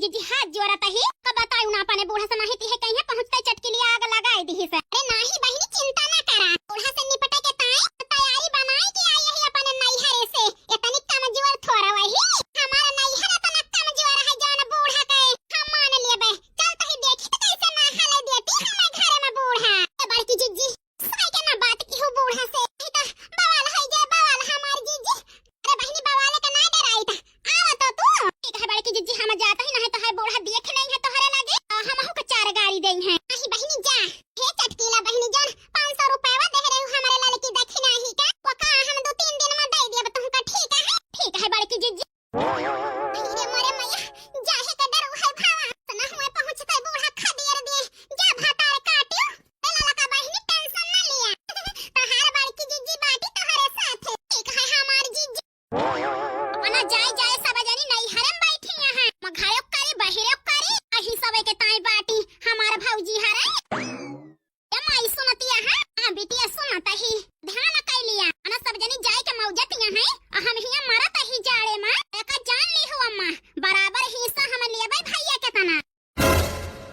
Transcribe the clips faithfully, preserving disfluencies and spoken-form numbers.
जिज्जी हाथ जोरत ही, का बताई ना अपने बूढ़ा से, नाहीं त इहे कहिया पहुँचते चटकिलिया आग लगाई दिहिस। अरे नाहीं बहिनी, चिंता ना करा, बूढ़ा से निपटे के ताई तैयारी बनाई के आई ही अपने नैहरे से। इतनी कमजोर थोड़ा वही, हमारा नैहर इतना कमजोर है जौन बूढ़ा के हम मान लेबे। चल तही देखी त कैसे ना हले देती हमें घरे में बूढ़ा। ए बड़की जिज्जी, साई के ना बात की हो बूढ़ा से, नहीं तो बवाल है जे बवाल हमार जिज्जी। अरे बहिनी, बवाल के ना डराई त आवा तो तू। ठीक है बड़की जिज्जी, हम जात ही, नहीं तो है बूढ़ा देख नहीं है तोहरे लगे, आ, हमहू के चार गारी देई है। नहीं बहिनी जा। हे चटकीला बहिनी जान, पाँच सौ रुपया दे रहे हो हमारे लड़की दक्षिणा ही का, वो का हम दो तीन दिन में दे देब तुमका, ठीक है? ठीक है बड़की जिज्जी। अरे मोरे मैया, जाहे के डर है भावा, तना हुए पहुँचते बूढ़ा खदेड़ दिए, जा भातार काटियो, ए ललका बहिनी tension ना लिया। तोहार बड़की जिज्जी बाटी तोहरे साथे, ठीक है हमार जिज्जी। अपना जाए जाए सब जनी नैहरे में बैठी यहाँ। म घरे करी, बहिरे करी, अही सबे के ताई बाटी हमार भौजी हरे। ए माई सुनतिया है? हाँ बिटिया सुनत ही। ध्यान कैलिया। अना सब जनी जाए के मौजतिया है। आ हम हिया मरत ही जाड़े में। एका जान ली हो अम्मा। बराबर हिस्सा हम लेबै भैया के तना।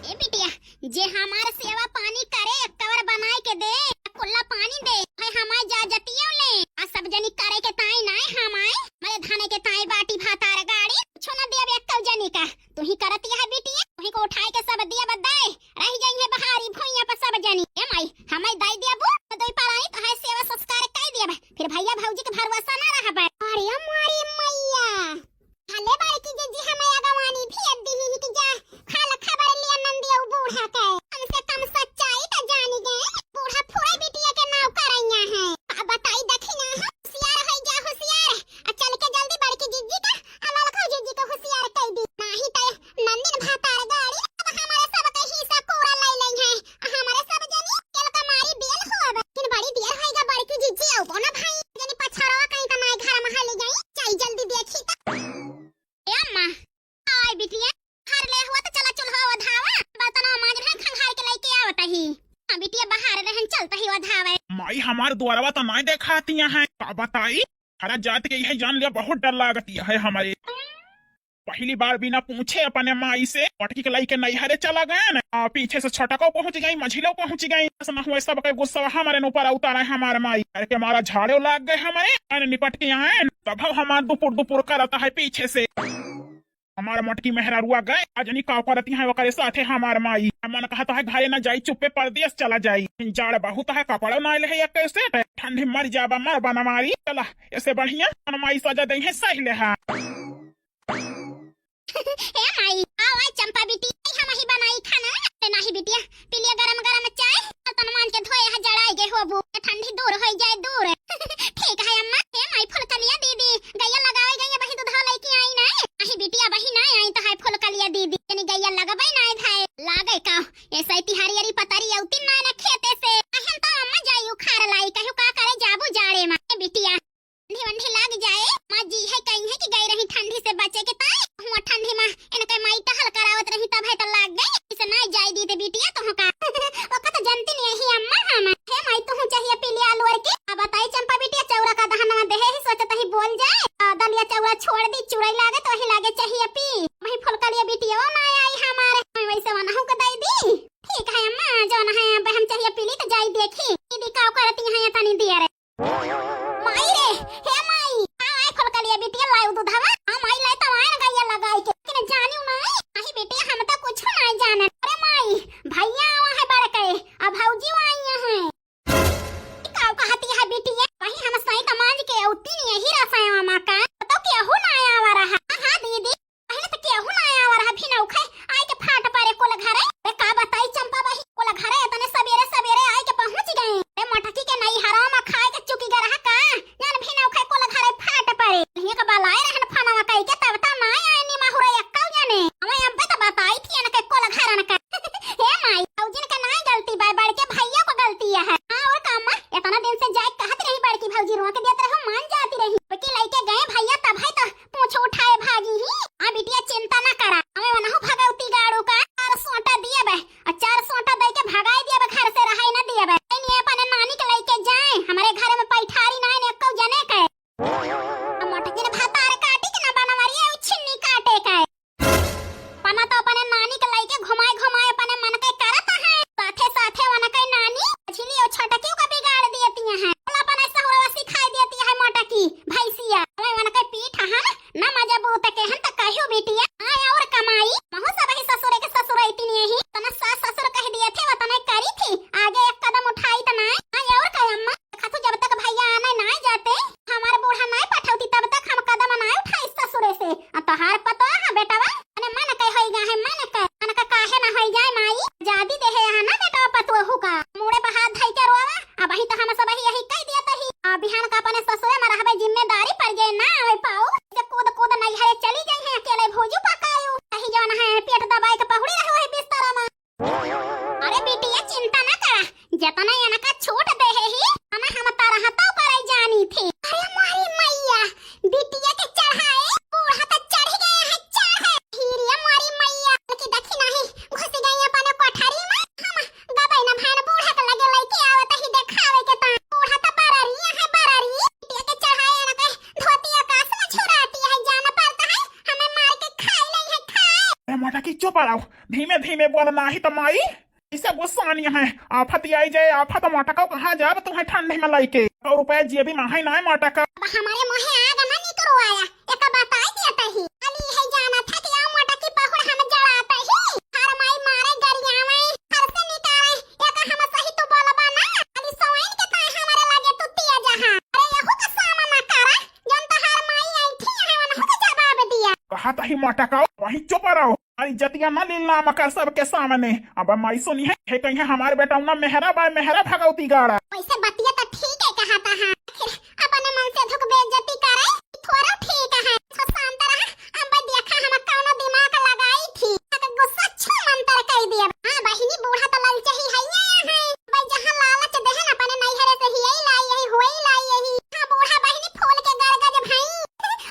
ए बिटिया, जे हमार सेवा पानी करे, एक कवर बनाए के दे, कुल्ला पानी दे, है हमार जा जतियो ले, आ सब जनी करे के ताई नाय हमार, मरे धाने के ताई बाटी भातार गाड़ी, कुछो न देब एक जनी का, तू ही करतिया है बिटिया, तू ही को उठाए के सब देब दाए, रह जाई है बहारी भुइया पर सब जनी। ए माई, हमें दाई देबू, तो दोई परानी तो है सेवा संस्कार कई देब, फिर भैया भौजी के भरोसा ना रहबे। अरे हमारी मैया, हले बड़की जिज्जी हमें अगवानी भेज दिही कि जा, खाल खबर लिया नंदिया उ बूढ़ा के। कम से कम सच्चाई त जानी गए। बूढ़ा फुरे बिटिया के नाव करैया है। अब बताई दखिना है। होशियार है जा होशियार। आ चल के जल्दी बड़की जिज्जी का, आ ललका जिज्जी का होशियार कई दी। नाही त नंदिन भातार गाड़ी अब हमारे सब के हिस्सा पूरा लई लई है। आ हमारे सब जनी तेल का मारी बेल हो अब। लेकिन बड़ी देर होइगा बड़की जिज्जी अउबो ना भाई। जनी पछरवा कहीं त नाय घर में हाली गई। जाई जल्दी देखी त। ए अम्मा, आय बिटिया, हर ले हुआ त चला चुल्हा ओधावा, बर्तनवा मांज रहे खंगार के लइके आवत ही। हाँ बिटिया, बहार रहन चलत ही ओधावे। माई हमार दुआरवा त नाय देखातिया है, का बताई? हरा जात के यह जान लिया बहुत डर लागतिया है हमारे। पहली बार बिना पूछे अपने माई से पटकी के लइके नैहरे चला गए न, आ पीछे से छोटको पहुंच गई, मझिलो पहुंच गई। बस न हुए सबके गुस्सा हमारे ऊपर उतारा है हमारे माई। अरे के मारा झाड़ो लाग गए हमारे, अरे निपट के आए न, तब हमार दुपुर दुपुर करता है पीछे से। हमार मोटकी मेहरारुआ गए, अजनी का करती है ओकरे साथे हमार माई। मन कहता है घरे ना जाई, चुप्पे परदेस चला जाई। जाड़ बहुत है, कपड़ो ना ले है एक set, ठंडी मर जाबा, मर बना मारी। चला, ऐसे बढ़िया अपन माई सजा दे है, सही ले है। ए माई, आओ आय चंपा बिटी, हम ही बनाई खाना। ते नाही बिटिया, पी लिया गरम गरम चाय, बर्तन मांज के धोए है, जड़ाई गए होबू, ठंडी दूर हो जाए दूर। ठीक है अम्मा। ए माई फुलकलिया दीदी, गैया लगावे गैया बही दूधवा लेके आई ना। अही बिटिया बही ना आई त है फुलकलिया दीदी, तनी गैया लगबै ना धाए। लागे का, ऐसा इति हरियरी पतरी औती ना ना खेते से। अहन तो अम्मा जाई उखाड़ लाई, कहू का करे जाबू जाड़े में। ए बिटिया, ठंडी वंडी लाग जाए, माँ जी है कहीं है कि गई रही ठंडी से बचे के ताई। हुआ ठंडी में इनके माई टहल करावत रही तब है तो लाग गई। इसे ना जाए दी ते बिटिया तो का। ओका तो जानती नहीं है अम्मा हम। हे माई तू चाहिए पी लिया आलू और के। अब बताई चंपा बिटिया चौरा का दहनवा देहे ही सोचत ही बोल जाए। आ, दलिया चौरा छोड़ दी, चुरई लागे तो ही लागे चाहिए पी। वही फुलकलिया बिटिया वो ना आई हमारे। मैं वैसे वनहु को दे दी। ठीक है अम्मा, जो ना है अब हम चाहिए पी ली तो जाई देखी। दीदी का करती है तनी दिया रे। माई रे, हे माई, आ, आय फुलकलिया बिटिया लायु दूधवा। आ, माई लाई तवाय न गैया लगाई के, लेकिन जानियो ना, अही बिटिया हम तो कुछ ना जाने। अरे माई, भैया आवा है बड़के, आ भौजी आई है। ई का कहती है बिटिया, वही हम सही तमाज के औती नहीं यही रसायवा माँ का, तो केहू ना आवा रहा। हाँ, हाँ दीदी, पहले तो केहू ना आवा रहा, फिर औखे मोटकी चुप रहो, धीमे धीमे बोल, नाही त माई इसे गुस्सा नहीं है। आफत आई जाए आफत, मोटका कहाँ जाब तुम्हें ठंड में लाइके। सौ रुपया जेबी में है ना मोटका। अब हमारे मुँहे आग ना निकरो आया, एक बताई दिया तही। अली है जाना था कि आ मोटकी पहुड़ हम जड़ाते ही। हर माई मारे गरियावे, हर से निकाले, एक हम सही तू बोलबा ना। अली सोइन के ताई हमारे लगे तू तिया जहाँ। अरे यहू का सामना करा, जौन तहार माई आई थी है, उनहू के जवाब दिया। कहा तही मोटका, वही चुप रहो। अरे जतिया ना लीलाम कर सबके सामने। अब माई सुनी है, हे कहीं हमारे बेटा ना मेहरा बा, मेहरा भगवती गाड़ा। वैसे बतिया तो ठीक है कहा था, हाँ। आखिर अपने मन से धुक बेइज्जती करे, थोड़ा ठीक है। तो शांत रहा, अब देखा हम कौनो दिमाग लगाई थी। तो गुस्सा छू मंतर कर दिया। हाँ बहिनी, बूढ़ा तो ललचही है ये है। भाई जहाँ लालच देहन अपने नैहरे से ही यही लाई यही, हुई लाई यही। हाँ बूढ़ा बहिनी फूल के गड़गज भाई।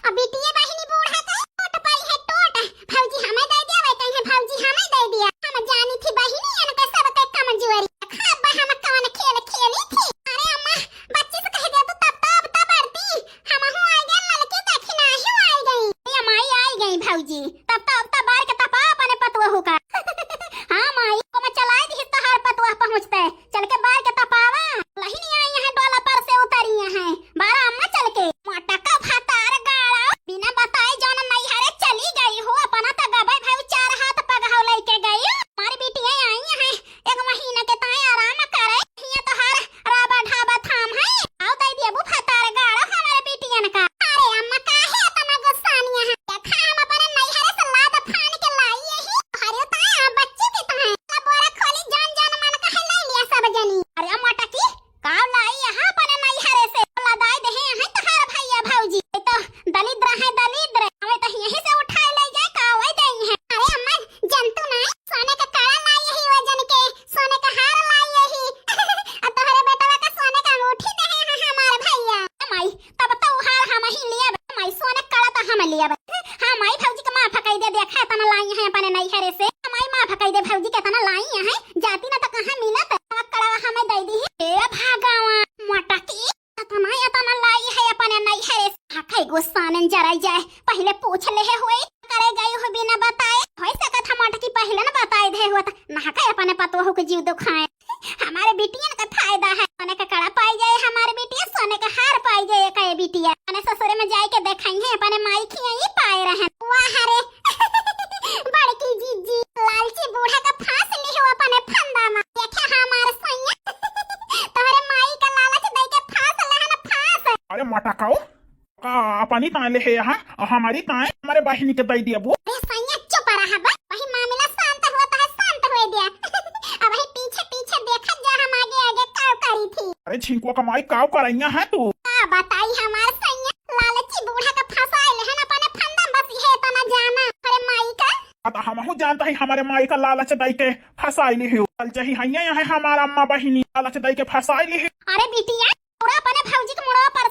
अब बिटिया बहिनी बूढ़ा के टोट पाई है टोट। भौजी हमें दे दिया, वह कहीं भौजी हमें दे दिया। हम जानी थी बहिनी इनके सबके कमजोरी। खा बा हम कौन खेल खेली थी। अरे अम्मा, बच्ची से कह दे तू तब तो अब तो बढ़ती। हमहू आई गए, ललकी देखी नाही आई गई। ए माई आई गई भौजी। तब तो, अब तो बार के तपा अपने पतुआ का। हाँ माई, को मैं चलाई दी तहार पतुआ पहुँचते। चल के बार के तपावा। लहिनी आई है डोला पर से उतरी है। बारा अम्मा चल के। मोटका भतार गाड़ा। बिना बताए जौन नैहरे चली गई हो, अपना तो गबई भाई चार हाथ पगहौ लेके गई। हमारी बिटिया आई है, एक महीना के ताई आराम करे। हिया तोहार राबा ढाबा थाम है। आओ दे दिया बू भतार गाड़ा हमारे बिटियन का। अरे अम्मा काहे इतना गुस्सानिया है? देखा हम अपने नैहरे से लाद फान के लाई यही। अरे ताई बच्ची के ताई। ला बोरा खोली जौन जौन मन कहे ले लिया सब जनी। अरे मोटकी, का लाई यहाँ अपने नैहरे से? लदाई देहे हैं तहार भैया भौजी। ये तो दलिद्र है, दलिद्र। हमें तो यहीं से उठाए ले जाए, का वही देई है। अरे अम्मा, जंतु नहीं, सोने का कड़ा लाई यही वजन के, सोने का हार लाई यही। और तोहरे बेटवा का सोने का अंगूठी देहे हैं हमार भैया। ए माई, तब तो हार हम ही लिया। माई, सोने का कड़ा तो हम लिया। हाँ माई, भौजी के माफ कई दे, देखा इतना लाई है अपने नैहरे से। माई, माफ कई दे भौजी, कितना लाई है, जाती ना तो कहाँ मिलत। अब कड़वा हमें दे दी। ए भगवान, मोटकी, इतना, इतना लाई है अपने नैहरे से। हाँ, कई गुस्सा में जराई जाए, पहले पूछ ले है हुई, करे गई हो बिना बताए। हो सकत है मोटकी पहले न बताए दे हुआ तो ना कहे अपने पतोहू के जीव दुखाए। हमारे बिटियन का फायदा है, सोने का कड़ा पाई जाए हमारे बिटिया, सोने का हार पाई जाए कहे बिटिया। अपने ससुरे में जाए के देखाई है अपने माई की यही पाए रहे। वाह रे बड़की जीजी, लालची बूढ़ा का फांस ली हो अपने फंदा में। देखे हमार सैया, तोहरे माई का लालच दे के फांस लेहन फांस। अरे मोटकाऊ, का अपनी ताए ले है यहाँ, हमारी ताए हमारे बहिनी के दे दिया बू। अरे सैया चुप रहा बा, वही मामला शांत हुआ तो है, शांत हुए दिया। अब वही पीछे पीछे देखत जा हम आगे आगे काव करी थी। अरे झिंकुआ का माई काव करैया है तू। का बताई हमार सैया, लालची बूढ़ा का फंसाए लेहन अपने फंदा में, बस ये तना जाना। अरे माई का अब हमहू जानता है हमारे माई का लालच दई के फंसाई ली हो। कल चाही हैया यहाँ हमारा अम्मा बहिनी लालच दई के फंसाई ली हो। अरे बिटिया, पूरा अपने भौजी के मुड़वा पर